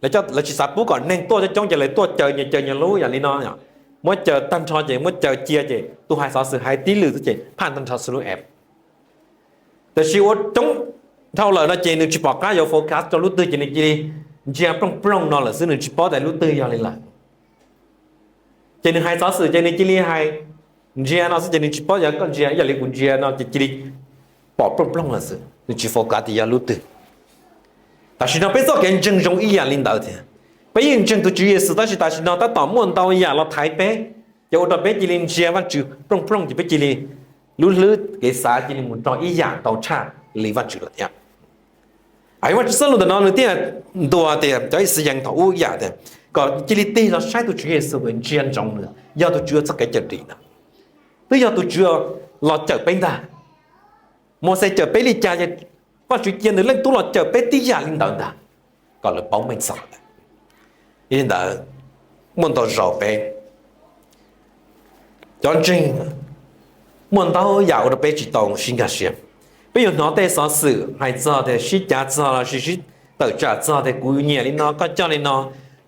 Lawv tsis xav pub kom neeg tuaj coob coob ces lawv tuaj caw nyias caw nyias lub yam li no, muab caw tag nrho ces muab caw cia ces tus hais xov xwm hais tib lwm xwb ces phaj tag nrho xwb lub app. Tiam sis ua coob dhau lawm no ces nws tsis pom qab yuav focus rau lub twg ces nws cia li ntsia plooj plooj no lawm xwb, nws tsis paub tias lub twg yog li lawm. Ces nws hais xov xwm ces nws cia li hais ntsia no xwb ces nws tsis paub yog koj ntsia ib yam li kuv ntsia no ces cia li pom plooj plooj lawm xwb, nws tsis focus tias yog lub twg. Tam sim no peb txoj kev ntseeg zoo ib yam li ntawd thiab. Peb yeej ntseeg tus Tswv Yexus tab sis tam sim no tab tom muaj ntau yam los thaiv peb, ces ua rau peb cia li ntsia Vajtswv plooj plooj ces peb cia li lub hlwb kev xav cia li mus rau ib yam ntau tshaj li Vajtswv lawm thiab. Vajtswv txoj lus ntawm no nws thiaj ntuas tias cov Yixayees thaum ub ib yam tias kom cia li tig los saib tus Tswv Yexus, ntsia ntsoov nws yog tus Tswv txoj kev cawm dim ntag, twb yog tus Tswv los cawm peb ntag. Mauxes cawm peb li cas ces Vajtswv cia nws Leej Tub los cawm peb tib yam li ntawd ntag, kom lawv paub meej txog ntawd. Yog li ntawd, muaj ntau zaus peb cov ntseeg muaj ntau yam ua rau peb tsis tau sib nkag siab. Peb yuav hnov tej xov xwm hais txog tias sib cav txog lossis sib tawm tsam txog tias kuv nyiam li no koj coj li no,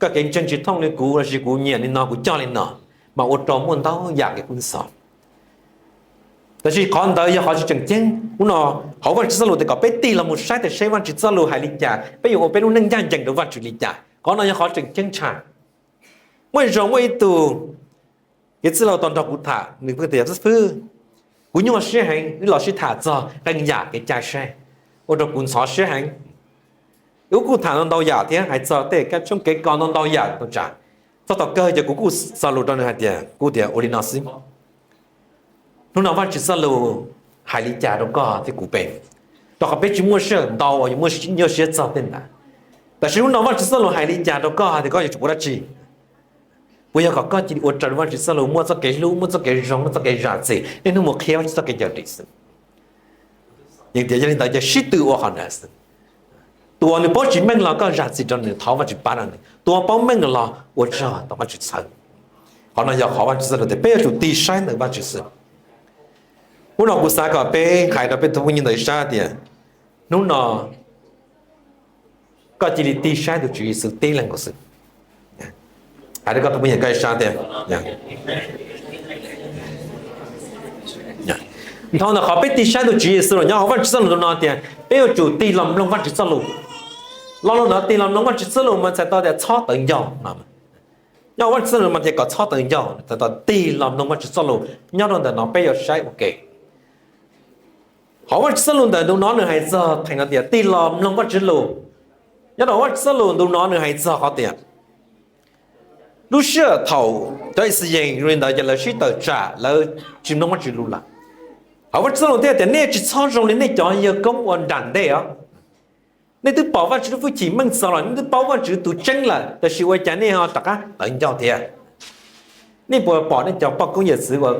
koj kev ntseeg tsis thooj li kuv lossis kuv nyiam li no kuv coj li no, mas ua rau muaj ntau yam kev kub ntxhov. Tab sis qhov ntawd yog qhov tsis tseem ceeb. Hnub no hauv Vajtswv txoj lus tias kom peb tig los mus saib tias seb Vajtswv txoj lus hais li cas, peb yuav ua peb lub neej ncaj ncees rau Vajtswv li cas. Qhov no yog qhov tseem ceeb tshaj. Muaj ib zaug muaj ib tug kev txwj laug tau nrog kuv tham, nws tias, Xib fwb, kuv nyuaj siab heev, wb los sib tham txog qee yam kev cai seb, ua rau kuv ntxhov siab heev. Wb kuj tham ntau yam thiab hais txog tej kab tshoob kev kos ntau ntau yam tau tsam. Txog thaum kawg ces kuv kuj xaus lus rau nws hais tias, kuv tias ua li no xwb, hnub no Vajtswv txoj lus hais li cas rau koj thiab kuv peb? Rau qhov peb tsis muaj sij hawm ntau uas yuav muaj nyuaj siab txog tej ntawd. Tab sis hnub no Vajtswv txoj lus hais li cas rau koj hais tias koj yuav tsum ua dab tsi? Puas yog kom koj cia li ua raws li Vajtswv txoj lus, muaj txoj kev hlub, muaj txoj kev zoo, muaj txoj kev zam txim, niaj hnub mus qhia Vajtswv txoj kev cawm dim xwb? Yeej tias yog li ntawd ces sib tw ua qhov ntawd xwb. Tus uas nws paub tsis meej los koj zam txim rau nws, thov Vajtswv pab rau nws. Tus uas paub meej los ua tsaug thov Vajtswv txhawb. Qhov no yog qhov Vajtswv txoj lus tias peb yuav tsum tig saib ntawm Vajtswv xwb. Hnub no kuv xav kom peb hais rau peb tus phooj ywg ntawm ib sab tias, hnub no koj cia li tig saib tus Tswv Yexus tib leeg nkaus xwb. Hais rau koj tus phooj ywg koj ib sab tias, dhau ntawm qhov peb tig saib tus Tswv Yexus los nyob hauv Vajtswv txoj lus no tias peb yuav tsum tig los mloog Vajtswv txoj lus. Lo lus ntawd tig los mloog Vajtswv txoj lus mas txhais tau tias txhob tawv ncauj no. Nyob hauv Vajtswv txoj lus mas tias kom txhob tawv ncauj, txhais tau tig los mloog Vajtswv txoj lus. Nyob rau ntawm no peb yuav saib ua ke. Hauv Vajtswv txoj lus ntawm ntu no nws hais txog theem no tias tig los mloog Vajtswv lus. Nyob rau Vajtswv txoj lus ntu no nws hais txog qhov tias lub sij hawm thaum cov Ixayees zoo li ntawd ces lawv sib tawm tsam, lawv tsis mloog Vajtswv lus lawm. Hauv Vajtswv txoj lus thiaj tias nej tsis txhob zoo li nej cov yawg koob uas nram ntej os. Nej twb pom Vajtswv lub hwj chim meej txog lawm, nej twb paub Vajtswv tus tseeb lawm, tab sis ua cas nej ho rov qab tawv ncauj thiab? Nej puas pom nej cov poj koob yawm txwv uas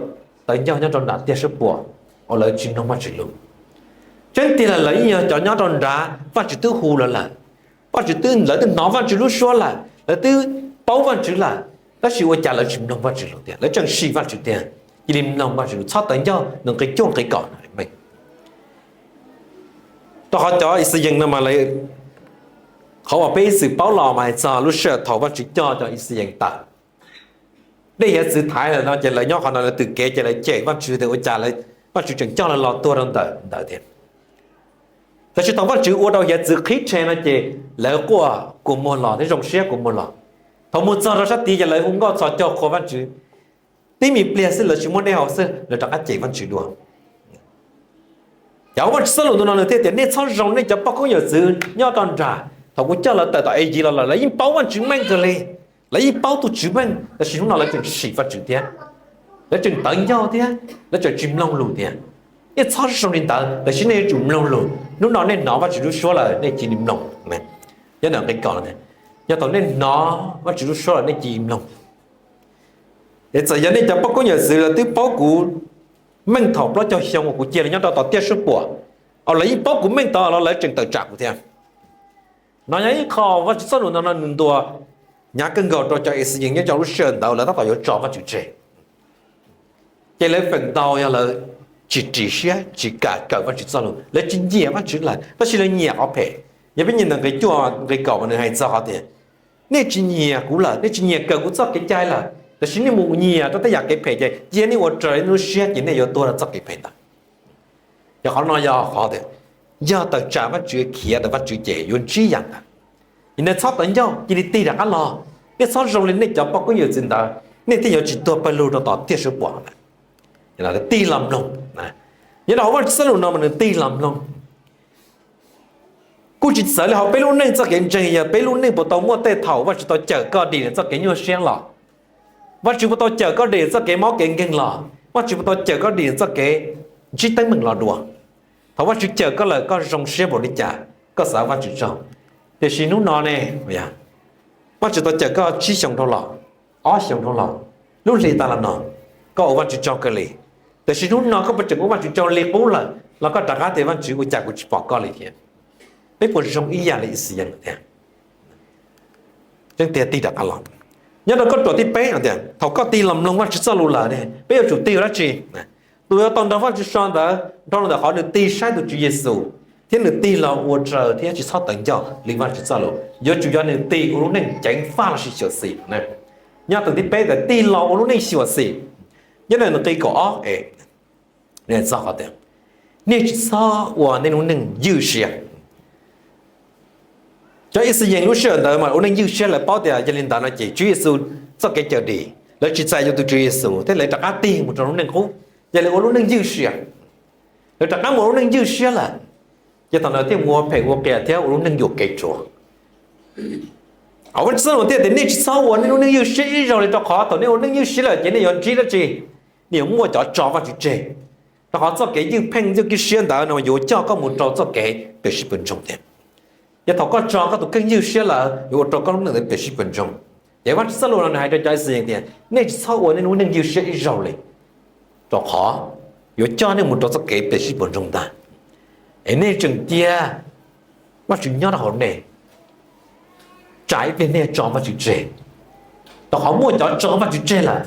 tawv ncauj nyob rau nram tiaj suab puam uas lawv tsis mloog Vajtswv lus? Tseeb tiag lawm lawv yeej yog cov nyob rau nrad, Vajtswv twb hu lawv lawm. Vajtswv twb, lawv twb hnov Vajtswv lub suab lawm, lawv twb paub Vajtswv lawm, tab sis ua cas lawv tsis mloog Vajtswv lus tiag, lawv tseem sim Vajtswv tiag. Cia li mloog Vajtswv lus, txhob tawv ncauj, nws nqe cuaj nqe kaum no meej. Rau qhov cov Ixayees no mas lawv Qhov uas peb ib txwm paub los mas hais txog lub sij hawm thaum Vajtswv coj cov Ixayees tawm, dej hiav txwv thaiv lawm no ces lawv nyob qhov no lawv tws kev ces lawv cem Vajtswv tias ua cas Vajtswv tseem coj lawv los tuag rau ntawm ntawd thiab. Tab sis thaum Vajtswv ua rau hiav txwv qhib rhe no ces lawv quaj kua muag los thiab zoo siab kua muag los. Thaum mus txog rau sab tid ces lawv hu nkauj txhos caug qhuas Vajtswv. Tib me pliag xwb lawv tsis muaj dej haus xwb lawv rov qab cem Vajtswv dua. Ces Vajtswv txoj lus ntu no nws thiaj tias nej txhob zoo nej cov poj koob yawm txwv nyob rau nram, thaum kuv coj lawv tawm tom Iziv los lawm lawv yeej paub Vajtswv meej kawg li, lawv yeej paub tus Tswv meej tab sis hnub no lawv tseem sim Vajtswv thiab, lawv tseem tawv ncauj thiab lawv tseem tsis mloog lus thiab. Nej txhob zoo li ntawd, tab sis nej yuav tsum mloog lus. Hnub no nej hnov Vajtswv lub suab lawm nej cia li mloog. Nyob ntawm nqe kaum, nyob thaum nej hnov Vajtswv lub suab lawm nej cia li mloog. Es txawm yog nej cov poj koob yawm txwv lawv twb paub kuv meej thaum plaub caug xyoo uas kuv cia lawv nyob rau tom tiaj suab puam, lawv yeej paub kuv meej tod los lawv tseem tawm tsam kuv thiab. No yog ib qho Vajtswv txoj lus no no nws ntuas hnyav kawg nkaus rau cov Ixayees nyob rau lub sij hawm ntawd lawv tab tom yuav tso Vajtswv tseg. Ces lawv feem ntau yog lawv tsis ris siab tsis kam kawm Vajtswv txoj lus, lawv tsis nyiam Vajtswv lawm tab sis lawv nyiam qhov phem. Yog peb nyiam ntawm nqe cuaj nqe kaum mas nws hais txog qhov tias nej tsis nyiam kuv lawm, nej tsis nyiam kawm kuv txoj kev cai lawm, tab sis nej mus nyiam rau tej yam kev phem ces cia nej ua raws li nej lub siab ces nej yuav tuag rau txoj kev phem ntawd. Yog qhov no yog qhov tias yog tawm tsam Vajtswv khiav ntawm Vajtswv ces yuav ntsib yam ntawd. Yog nej txhob tawv ncauj cia li tig rov qab los, nej txhob zoo li nej cov poj koob yawm txwv ntawd, nej thiaj yuav tsis tuag pawg lug rau tom tiaj suab puam. Tig los mloog. Nyob rau hauv Vajtswv txoj lus no mas nws tig los mloog. Kuj tsis txawv li hauv peb lub neej txoj kev ntseeg, yog peb lub neej puas tau muaj tej thaum Vajtswv tau cawm koj dim nws txoj kev nyuaj siab los? Vajtswv puas tau cawm koj dim nws txoj kev mob kev nkeeg los? Vajtswv puas tau cawm koj dim nws txoj kev ntsib teeb meem los dua? Thaum Vajtswv cawm koj lawm koj zoo siab npaum li cas koj xav Vajtswv tsaug. Tiam sis hnub no ne, Vajtswv tau cawm koj tsib xyoos dhau los, ob xyoos dhau los, lub hli tas los no, koj ua Vajtswv tsaug kawg li. Tiam sis hnub no koj puas tseem ua Vajtswv tsaug li qub lawm los koj rov qab tias Vajtswv ua cas kuv tsis pom koj li thiab? Peb puas zoo ib yam li Ixayees thiab? Tseeb tiag tig rov qab los. Nyob rau koj ruam thib peb no tias thaum koj tig los mloog Vajtswv txoj lus lawm ne peb yuav tsum tig ua dab tsi? Tus yuav tau nrog Vajtswv so ntawd nrog ntawm qhov nws tig saib tus Tswv Yexus thiab nws tig los ua raws thiab tsis txhob tawv ncauj li Vajtswv txoj lus, yuav tsum yog nws tig ua lub neej ceev faj los sis xyuam xim. Nyob tus thib peb tias tig los ua lub neej xyuam xim. Nyob ntawm nqe kaum ob es txog qhov tias nej tsis txhob ua nej lub neej ywj siab. Cov Ixayees lub sij hawm ntawd mas ua neej ywj siab, lawv paub tias yog li ntawd no ces Tswv Yexus txoj kev cawm dim lawv tsis txais yuav tus Tswv Yexus thiab lawv rov qab tig mus rau lub neej qub, ces lawv ua lub neej ywj siab. Lawv rov qab mus ua lub neej ywj siab lawm, ces thaum ntawd thiaj mus ua phem ua qias thiab ua lub neej yuam kev tsuav. Hauv Vajtswv txoj lus thiaj tias nej tsis txhob ua nej lub neej ywj siab ib zaug li, rau qhov thaum nej ua neej ywj siab lawm ces nej yuav ntsib dab tsi? Nej yuav muaj cov tso Vajtswv tseg. Rau qhov txoj kev ywj pheej ywj kev siab ntawd no yuav coj koj mus rau txoj kev pem sib pem ntsoog thiab. Yog thaum koj tso koj tus kheej ywj siab lawm yuav ua rau koj lub neej ntawd pem sib pem ntsoog. Ces Vajtswv txoj lus no nws hais rau cov Ixayees tias nej tsis txhob ua nej lub neej ywj siab ib zaug li, rau qhov yuav coj nej mus rau txoj kev pem sib pem ntsoog ntag. Es nej tseem cia Vajtswv nyob rau hauv nej, tsam ib pliag nej tso Vajtswv tseg, rau qhov muaj cov tso Vajtswv tseg lawm.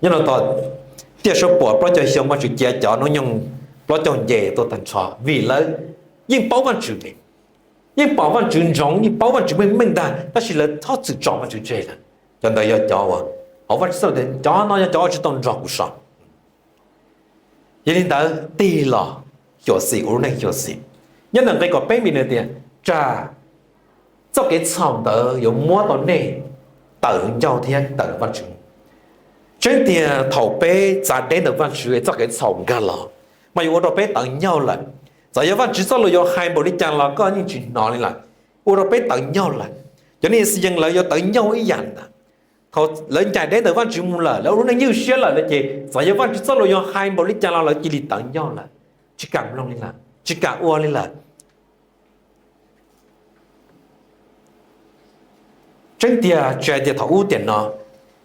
Nyob rau tom tiaj suab puam plaub caug xyoo Vajtswv cia cov hnub nyoog plaub caug nce tuaj tag nrho vim lawv yeej paub Vajtswv li, yeej pom Vajtswv ntsoov, yeej paub Vajtswv meej meej ntag, tab sis lawv txhob txwm tso Vajtswv tseg lawm. Cov ntawd yog cov uas hauv Vajtswv txoj lus tias cov no yog cov uas tsis tau nrog kuv so. Yog li ntawd tig los xyuam xim ua lub neej xyuam xim. Nyob ntawm nqe kaum peb nws tias tsam txoj kev txhaum ntawd yuav muab tau nej tawm ncauj thiab tawm Vajtswv. Tseeb tiag thaum peb txav deb ntawm Vajtswv txoj kev txhaum nkag los mas yuav ua rau peb tawv ncauj lawm. Txawm yog Vajtswv txoj lus yuav hais npaum li cas los koj yeej tsis hnov li lawm, ua rau peb tawv ncauj lawm. Cov neeg Ixayees lawv yuav tawv ncauj ib yam ntawd. Thaum lawv ncaim deb ntawm Vajtswv mus lawm, lawv ua lub neej ywj siab lawm no ces txawm yog Vajtswv txoj lus yuav hais npaum li cas los lawv cia li tawv ncauj lawm, tsis kam mloog li lawm, tsis kam ua li lawm. Tseeb tiag tsis hais tias thaum ub tiam no,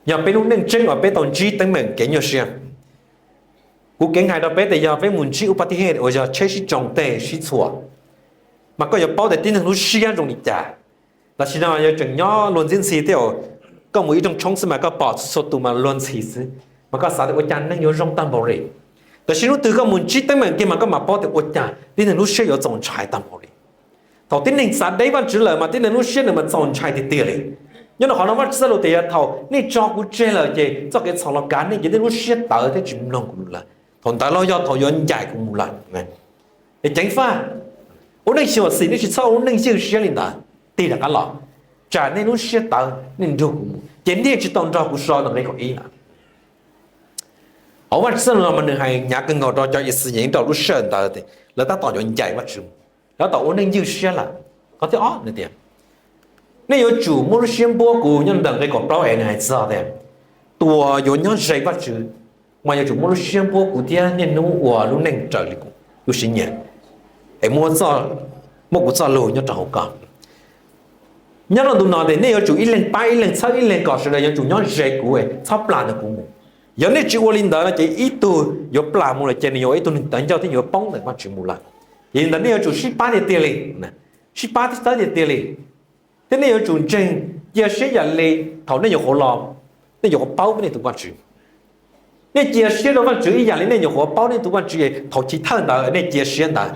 yog peb lub neej tseeb uas peb tau ntsib teeb meem kev nyuaj siab. Kuv keev hais rau peb tias yog peb mus ntsib uas pas tij hej uas yog tsheb sib tsoo tej sib txhuam, mas koj yuav paub tias tib neeg lub siab zoo li cas. Tam sim no yog tseem nyob luag ntxhi ntxhi thiab, koj mus ib rooj tshoob xwb mas koj pom txhua tus mas luag ntxhi xwb, mas koj xav tias ua cas neeg yuav zoo tag npaum li. Tab sis hnub twg koj mus ntsib teeb meem kiag mas koj mam paub tias ua cas tib neeg lub siab yuav txaus ntshai tag npaum li. Thaum tib neeg txav deb Vajtswv lawm mas tib neeg lub siab nws mas txaus ntshai tiag tiag li. Nyob rau qhov no Vajtswv txoj lus tias yog thaum nej tso kuv tseg lawm ces txoj kev txhaum los kav nej ces nej lub siab tawv thiab tsis mloog kuv lus lawm. Thaum ntawd los yog thaum yuav ncaim kuv mus lawm. Es ceev faj, ua neej xyuam xim nej tsis txhob ua lub neej ywj siab li ntawd, tig rov qab los, tsam nej lub siab tawv nej nrug kuv mus ces nej tsis tau nrog kuv so ntawm nqe kaum ib na. Hauv Vajtswv txoj lus no mas nws hais hnyav kawg nkaus rau cov Ixayees rau lub sij hawm ntawd, lawv tab tom yuav ncaim Vajtswv, lawv tab tom ua neej ywj siab lawm. Qhov thib ob nws tias, nej yuav tsum muaj lub siab npuab kuv. Nyob ntawm nqe kaum plaub es nws hais txog tias, tus uas yuav nyob ze Vajtswv mas yuav tsum muaj lub siab npuab kuv thiab niaj hnub ua lub neej raws li kuv lub siab nyiam, es muaj kuv txoj lus nyob rau hauv koj. Nyob rau ntu no tias nej yuav tsum ib leeg pab ib leeg, txhawb ib leeg, kom sawv daws yuav tsum nyob ze kuv, txhob plam ntawm kuv mus. Yog nej tsis ua li ntawd no ces ib tug yuav plam mus lawm ces nws yuav ua ib tug neeg tawv ncauj thiab yuav poob ntawm Vajtswv mus lawm. Yog li ntawd nej yuav tsum sib pab tiag tiag li, sib pab thiab txhawb tiag tiag li, thiab nej yuav tsum ntseeg, cia siab yam li thaum nej nyuam qhuav los, nej nyuam qhuav paub nej tus Vajtswv. Nej cia siab rau Vajtswv ib yam li nej nyuam qhuav paub nej tus Vajtswv thaum chiv thawj ntawd nej cia siab ntawd,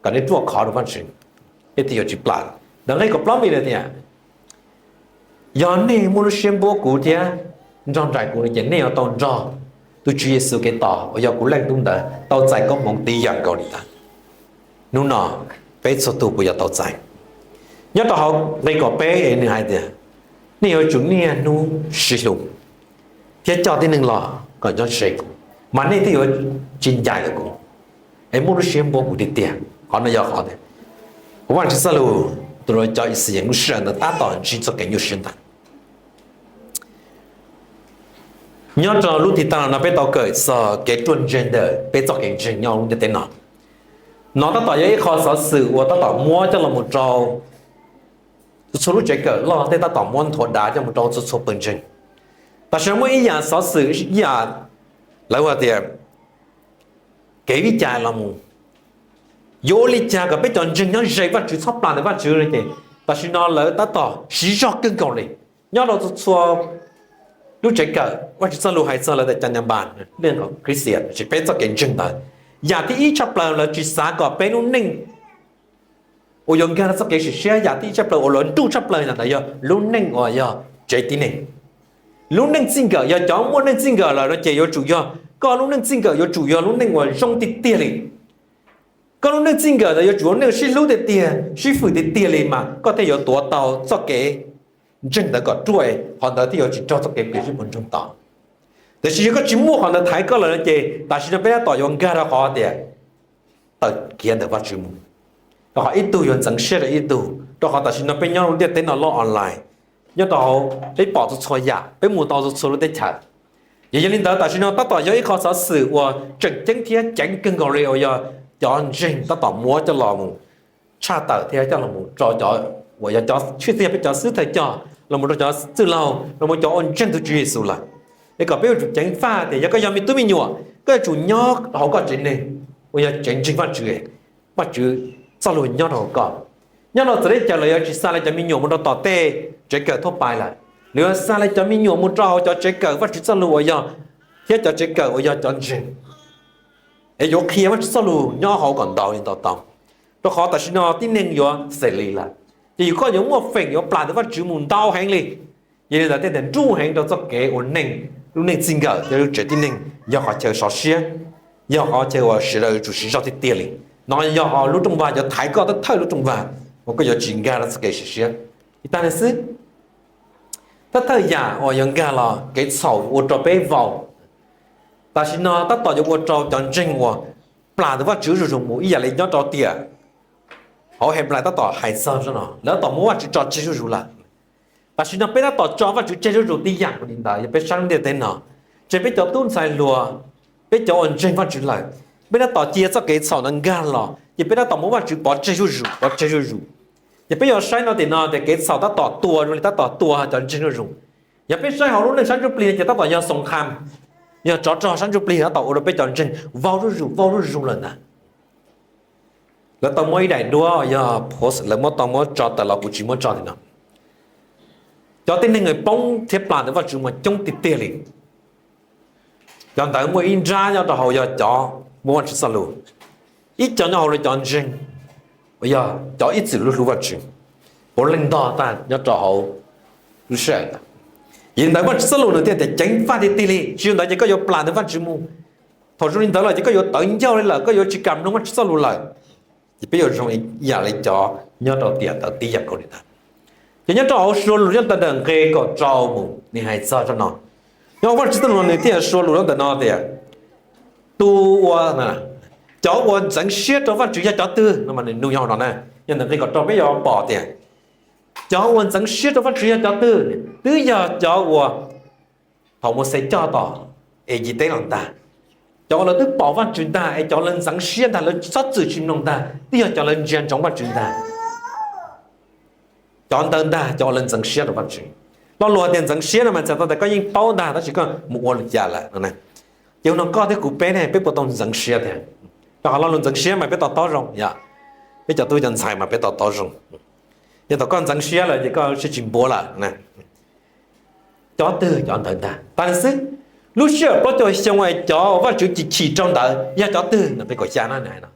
kom nej ruaj khov rau Vajtswv, nej thiaj yuav tsis plam. Ntawm nqe kaum plaub nws tias, yog nej muaj lub siab npuab kuv thiab nrog nraim kuv no ces nej yuav tau nrog tus Tswv Yexus Khetos uas yog kuv leej tub ntawd tau txais koob hmoov tib yam nkaus li ntawd. Hnub no peb txhua tus puas yuav tau txais? Nyob rau hauv nqe kaum peb nws hais tias, nej yuav tsum niaj hnub sib hlub thiab coj tib neeg los kom nyob ze kuv, mas nej thiaj yuav tsis ncaim kuv, es muaj lub siab npuab kuv tiag tiag. Qhov no yog qhov tias Vajtswv txoj lus tus uas cov Ixayees lub sij hawm ntawd tab tom ntsib txoj kev nyuaj siab ntawd. Nyob rau lub ntiaj teb no peb tau kawm txog kev ruaj ntseg ntawm peb txoj kev ntseeg nyob lub ntiaj teb no. No tab tom yog ib qho xov xwm uas tab tom muab coj los mus rau txhua txhua lub tsev kawm loj tej, tab tom muab nthuav dav coj mus rau txhua txhua pawg ntseeg. Tam sim no muaj ib yam xov xwm, ib yam lawv hu tias kev vij cai los mus, yuav ua li cas kom peb cov ntseeg nyob ze Vajtswv txhob plam ntawm Vajtswv no ces tam sim no lawv tab tom siv zog kawg nkaus li. Nyob rau txhua txhua lub tsev kawm Vajtswv txoj lus hais txog lawv tias cov nyab npas, nej Christian, tsis peb txoj kev ntseeg ntawd, yam thib ib tshaj plaws lawv tsis xav kom peb lub neej uas yuav nkag rau txoj kev sim siab, yam thib ib tshaj plaws uas lawv nruj tshaj plaws ntawd yog lub neej uas yog tsev tib neeg. Lub neej txij nkawm, yog cov muaj neej txij nkawm lawm no ces yuav tsum yog koj lub neej txij nkawm yuav tsum yog lub neej uas zoo tiag tiag li. Koj lub neej txij nkawm ntawd yuav tsum yog neej sib hlub tiag tiag, sib fwm tiag tiag li mas koj thiaj yuav tuav tau txoj kev ntseeg ntawd kom ruaj, qhov ntawd thiaj yuav tsis raug txoj kev pliam sib puas ntsoog tod. Tiam sis yog koj tsis muaj qhov ntawd thaiv koj lawm no ces tam sim no peb tab tom yuav nkag rau qhov tias tawm khiav ntawm Vajtswv mus, rau qhov ib tug yuav ntxeev siab rau ib tug, rau qhov tam sim no peb nyob lub ntiaj teb no loj online, nyob rau hauv peb pom txhua txhua yam, peb mus tau txhua txhua lub teb chaws. Yog, yog li ntawd tam sim no tab tom yog ib qho xov xwm uas tseem ceeb thiab ceev kawg nkaus li uas yog cov ntseeg tab tom muab coj los mus tshaj tawm thiab coj los mus rau cov uas yog cov tshwj xeeb peb cov xib hwb thawj coj los mus rau cov txwj laug los mus cov uas ntseeg tus Tswv Yexus lawm. Es kom peb yuav tsum ceev faj tias yog koj yog me tub me nyuam, koj yuav tsum nyob hauv koj tsev neeg uas yog tsev ntseeg Vajtswv, Vajtswv txoj lus nyob rau hauv koj. Nyob rau txawv teb chaws lawv yuav tsis xa lawv cov me nyuam mus rau tom tej tsev kawm thuab pais lawm, lawv yuav xa lawv cov me nyuam mus rau hauv cov tsev kawm Vajtswv txoj lus uas yog, thiab cov tsev kawm uas yog cov ntseeg, es yuav qhia Vajtswv txoj lus nyob hauv kom ntau li ntau tau. Rau qhov tam sim no tib neeg yuav xes lis lawm, ces yus koj yuav muaj feem yuav plam ntawm Vajtswv mus ntau heev li. Yog li ntawd thiaj tias nruj heev rau txoj kev ua neej, lub neej txij nkawm thiab lub tsev tib neeg yog qhov chaw sov siab, yog qhov chaw uas sawv daws yuav tsum siv zog tiag tiag li. No yog lub rooj vag yuav thaiv koj thawj thawj lub rooj vag uas koj yuav tsis nkag rau txoj kev sim siab. Ib tag li xwb, thawj thawj yam uas yuav nkag los kev txhaum ua rau peb vau. Tam sim no tab tom yuav ua rau cov ntseeg uas plam ntawm Vajtswv zuj zus mus ib yam li nyob rau tiam hauv Henplais tab tom hais txog no, lawv tab tom muab Vajtswv tso tseg zuj zus lawm. Tam sim no peb tab tom tso Vajtswv tseg zuj zus tib yam nkaus li ntawd. Yog peb saib lub ntiaj teb no, ces peb cov tub ntxhais hluas, peb cov uas ntseeg Vajtswv lawm, peb tab tom cia txoj kev txhaum no nkag los ces peb tab tom muab Vajtswv pov tseg zuj zus, pov tseg zuj zus. Ces peb yuav saib no tiam no tias kev txhaum tab tom tua zoo li tab tom tua cov ntseeg zuj zus. Yog peb saib hauv lub neej sab ntsuj plig no ces tab tom yog xoo kham, yog tsov rog sab ntsuj plig tab tom ua rau peb cov ntseeg vau zuj zus, vau zuj zus lawm ntag. Lawv tau muab ib daim duab yog post, lawv muab tau muab tso tawm los kuv tsis muab tso li no. Cov tib neeg poob thiab plam ntawm Vajtswv mas coob tiag tiag li. Cov ntawd muaj ib nrab nyob rau hauv yog cov muaj Vajtswv txoj lus, ib co nyob hauv lawv cov ntseeg yog cov ib txwm hlub Vajtswv puav leej ntog tag nyob rau hauv lub sij hawm ntawd. Yog li ntawd Vajtswv txoj lus nws thiaj tias ceev faj tiag tiag li, tsis li ntawd ces koj yuav plam ntawm Vajtswv mus. Thaum zoo li ntawd lawm ces koj yuav tawv ncauj li lawm, koj yuav tsis kam mloog Vajtswv txoj lus lawm. Ces peb yuav zoo ib yam li cov nyob rau tiam ntawd tib yam nkaus li ntawd. Ces nyob rau hauv Suav lus nyob ntawm ntawm nqe kaum rau mus nws hais txog zaj no. Nyob Vajtswv txoj lus no nws thiaj Suav lus nyob ntawm no tias, tus uas, cov uas ntxeev siab rau Vajtswv yog cov twg no mas nws nug yog no na. Nyob ntawm nqe kaum rau peb yuav pom tias cov uas ntxeev siab rau Vajtswv yog cov twg, twb yog cov uas thaum Mauxes coj tom Enciv teb los ntag, cov uas lawv twb pom Vajtswv ntag es cov lawv ntxeev siab ntag, lawv txhob txwm tsis mloog ntag, twb yog cov lawv ntsia ntsoov Vajtswv ntag. Cov ntawd ntag cov uas lawv ntxeev siab rau Vajtswv. Lo lus hais tias ntxeev siab no mas txhais tau tias koj yeej paub ntag tab sis koj mus ua li cas lawm no. Ces ua no koj thiab kuv peb ne, peb puas tau ntxeev siab tiag? Rau qhov lo lus ntxeev siab mas peb to taub zoo yom, peb cov tub cov ntxhais mas peb to taub zoo. Yog thaum koj ntxeev siab lawm ces koj siab tsis npuav lawm. Cov twg cov ntawd ntag. Tag li xwb, lub sij hawm plaub caug xyoo es cov Vajtswv chim chim rau ntawd yog cov twg no, nqe kaum xya no nws hais no.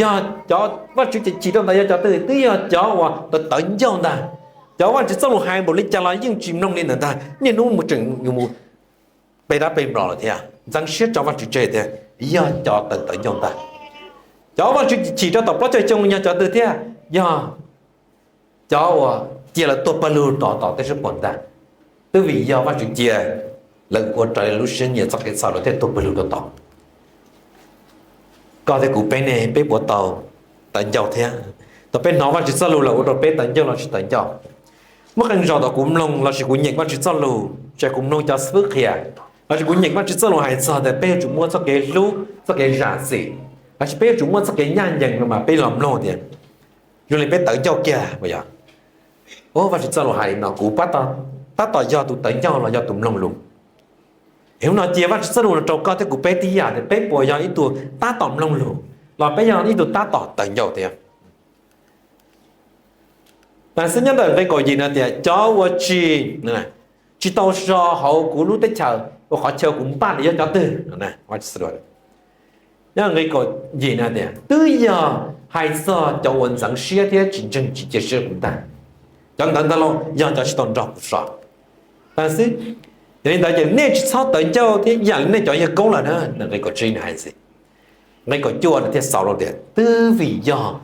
Yog cov Vajtswv chim chim rau ntawd yog cov twg? Twb yog cov uas tawv tawv ncauj ntag. Cov Vajtswv txoj lus hais npaum li cas los yeej tsis mloog li ntawd ntag, niaj hnub mus tseem mus pe dab pe nplos lawm thiab ntxeev siab tso Vajtswv tseg thiab, yog cov tawv tawv ncauj ntag. Cov Vajtswv chim chim rau tom plaub caug xyoo yog cov twg thiab? Yog cov uas cia lawv tuag pawg lug rau tom tej sab puag ntag. Twb vim yog Vajtswv cia lawv ua raws li lub siab nyiam txoj kev txhaum lawv thiaj tuag pawg lug rau tod. Koj thiab kuv peb ne, peb puas tau tawv ncauj thiab? Thaum peb hnov Vajtswv txoj lus lawm ua rau peb tawv ncauj los tsis tawv ncauj? Muaj qee zaus thaum kuv mloog lossis kuv nyeem Vajtswv txoj lus, tsis hais kuv mloog cov xib fwb qhia, lossis kuv nyeem Vajtswv txoj lus hais txog tias peb yuav tsum muaj txoj kev hlub, txoj kev zam txim, lossis peb yuav tsum muaj txoj kev ncaj ncees no mas peb los mloog tias zoo li peb tawv ncauj kiag puas yog? Ua Vajtswv txoj lus hais li no kuv tab tom yog tus tawv ncauj los yog tus mloog lus? Es hnub no cia Vajtswv txoj lus no rau koj thiab kuv peb tib yam tias peb puas yog ib tug tab tom mloog lus los peb yog ib tug tab tom tawv ncauj thiab? Tam sim nyob ntawm nqe kaum yim no tias cov uas tsis, tsis tau so hauv kuv lub teb chaws uas qhov chaw kuv npaj ntawd yog cov twg? Nyob nqe kaum yim no tias twb yog hais txog cov uas ntxeev siab thiab tsis ntseeg tsis cia siab kuv ntag. Cov ntawd ntag los yog cov tsis tau nrog kuv so. Tam sim, yog li ntawd ces nej tsis txhob tawv ncauj thiab ib yam li nej cov yawg koob lawm na. Nqe kaum tsib nws hais ntxiv, nqe kaum cuaj nws thiaj xaus los tias twb vim yog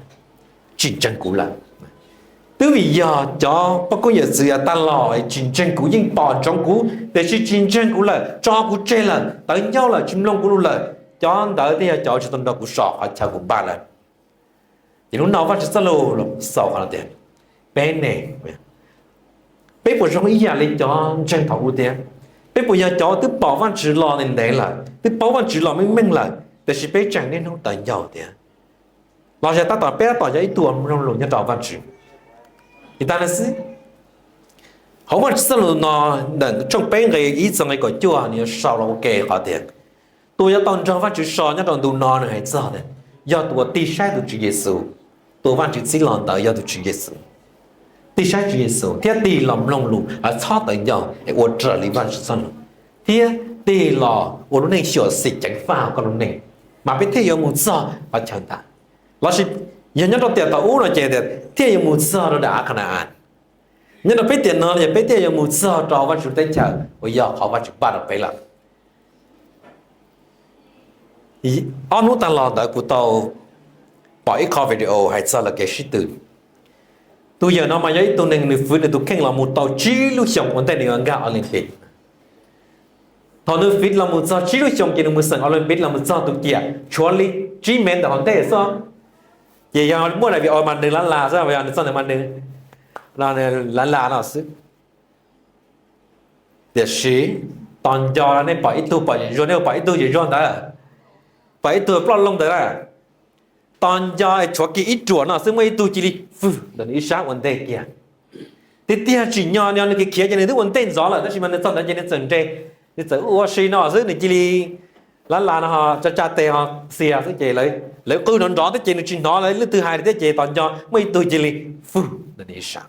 tsis ntseeg kuv lawm. Twb vim yog cov poj koob yawm txwv uas tag los tsis ntseeg kuv, yeej pom ntsoov kuv tiam sis tsis ntseeg kuv lawm, tso kuv tseg lawm, tawv ncauj lawm, tsis mloog kuv lus lawm. Cov ntawd thiaj yog cov tsis tau nrog kuv so qhov chaw kuv npaj lawm. Ces hnub no Vajtswv txoj lus xaus qhov no tias peb ne, peb puas zoo ib yam li cov ntseeg thaum ub thiab? Peb puas yog cov twb pom Vajtswv los ntev ntev lawm, twb paub Vajtswv los meej meej lawm, tiam sis peb tseem niaj hnub tawv ncauj thiab? Los yog tab tom peb tab tom yog ib tug mloog lus nyob rau Vajtswv? Li tag no xwb, hauv Vajtswv txoj lus no, ntawm tshooj peb nqe ib txog nqe kaum cuaj nws yuav sau los ua ke qhov tias tus uas yuav tau nrog Vajtswv so nyob rau ntu no nws hais txog tias yog tus uas tig saib tus Tswv Yexus, tus uas Vajtswv txib los ntawd yog tus Tswv Yexus. Tig saib Tswv Yexus thiab tig los mloog lus, txhob tawv ncauj es ua raws li Vajtswv txoj lus, thiab tig los ua lub neej xyuam xim ceev faj hauv koj lub neej, mas peb thiaj yuav mus txog qhov chaw ntawd. Lossis yog nyob rau tiam thaum ub no ces tias thiaj yuav mus txog rau daim av Khana-as. Nyob rau peb tiam no yog peb thiaj yuav mus txog rau Vajtswv teb chaws uas yog qhov Vajtswv npaj rau peb lawm. Ob hnub tag los ntawd kuv tau pom ib qho video hais txog lawv kev sib tw. Tus yawm no mas yog ib tug neeg nws fwv nws tus kheej los mus tau tsib lub xyoos ua ntej nws yuav nkag Olympic. Thaum nws fwv los mus txog tsib lub xyoos ces nws mus xeem Olympic los mus txog tus ciam tshuav li tsib mev ntawm hauv ntej xwb. Ces yog muaj daim video mas nws lab las xwb, yog nws txog ntawd mas nws lab las no xwb. Tiam sis tos nco nej pom ib tug pom yem zuag, nej pom ib tug yem zuag ntawd, pom ib tug ploj loo ntawd na, tos nco es tshuav kiag ib ruam no xwb muaj ib tug cia li fwj ntawm nws ib sab ua ntej kiag. Tiag tiag tsim nyog nws khiav khiav ces nws twb ua ntej ntxov lawm tab sis mas nws txog ntawd ces nws txawm nres, nws txawm ua si no xwb nws cia li lab las no ho tsa tsa tes ho xias xwb ces lawv qw nrov nrov thiab ces nws tsis hnov lawv leej twg hais li thiab ces tos nco muaj ib tug cia li fwj ntawm nws ib sab.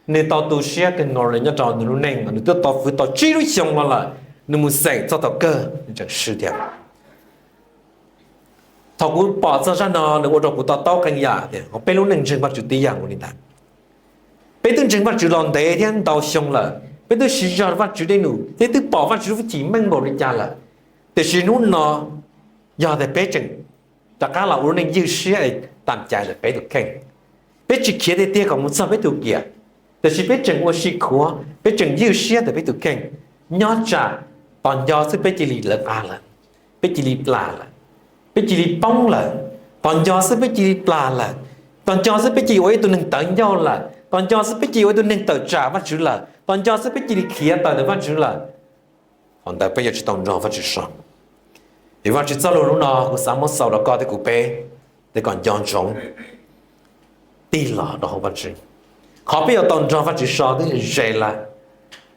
Nws tau tu siab kawg nkaus li nyob rau nws lub neej, nws twb tau fwv tau tsib lub xyoo no lawm, nws mus xeem txog thaum kawg nws tseem swb thiab. Thaum kuv pom txog zaj no nws ua rau kuv to taub qee yam tias peb lub neej ntseeg Vajtswv tib yam nkaus li ntag. Peb twb ntseeg Vajtswv los ntev thiab ntau xyoo lawm, peb twb siv zog Vajtswv dej num thiab twb pom Vajtswv lub hwj chim meej npaum li cas lawm, tiam sis hnub no yog tias peb tseem rov qab los ua lub neej ywj siab es tam cai ntawm peb tus kheej, peb tsis khiav tiag tiag kom mus txog peb tus kiam, tiam sis peb tseem ua si khuav, peb tseem ywj siab ntawm peb tus kheej, nyob tsam tos nco xwb peb cia li lawv av lawm, peb cia li plam lawm, peb cia li poob lawm, tos nco xwb peb cia li plam lawm, tos nco xwb peb cia li ua ib tug neeg tawv ncauj lawm, tos nco xwb peb cia li ua ib tug neeg tawm tsam Vajtswv lawm, tos nco xwb peb cia li khiav tawm ntawm Vajtswv lawm. Thaum ntawd peb yuav tsis tau nrog Vajtswv so. Es Vajtswv txoj lus hnub no kuv xav muab xaus rau koj thiab kuv peb, es kom nco ntsoov tig los rau hauv Vajtswv. Qhov peb yuav tau nrog Vajtswv so twb ze lawm,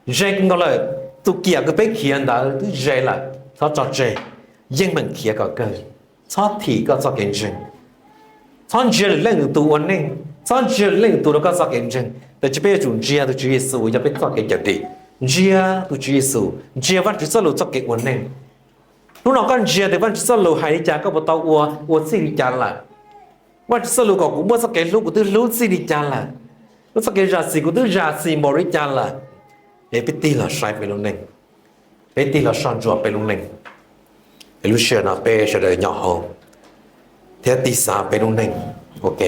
ze kawg nkaus lawm. Tus kiam kws peb khiav ntawd twb ze lawm, txhob tso tseg, yeej meem khiav kom kawg, txhob thim koj txoj kev ntseeg. Txhob ntsia lwm leej lwm tus ua neej, txhob ntsia lwm leej lwm tus rau koj txoj kev ntseeg, tab sis peb yuav tsum ntsia tus Tswv Yexus yog peb txoj kev cawm dim. Ntsia tus Tswv Yexus, ntsia Vajtswv txoj lus txoj kev ua neej. Hnub no koj ntsia tias Vajtswv txoj lus hais li cas, koj puas tau ua, ua txij li cas lawm? Vajtswv txoj lus kom kuv muaj txoj kev hlub kuv twb hlub txij li cas lawm? Lub txoj kev zam txim kuv twb zam txim npaum li cas lawm? Es peb tig los saib peb lub neej, peb tig los soj ntsuam peb lub neej. Es lub sij hawm no peb sawv daws nyob hauv thiab tig xav peb lub neej ua ke.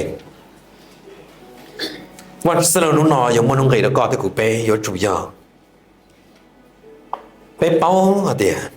Vajtswv txoj lus hnub no yuav muaj nuj nqis rau koj thiab kuv peb yuav tsum yog peb paub hais tias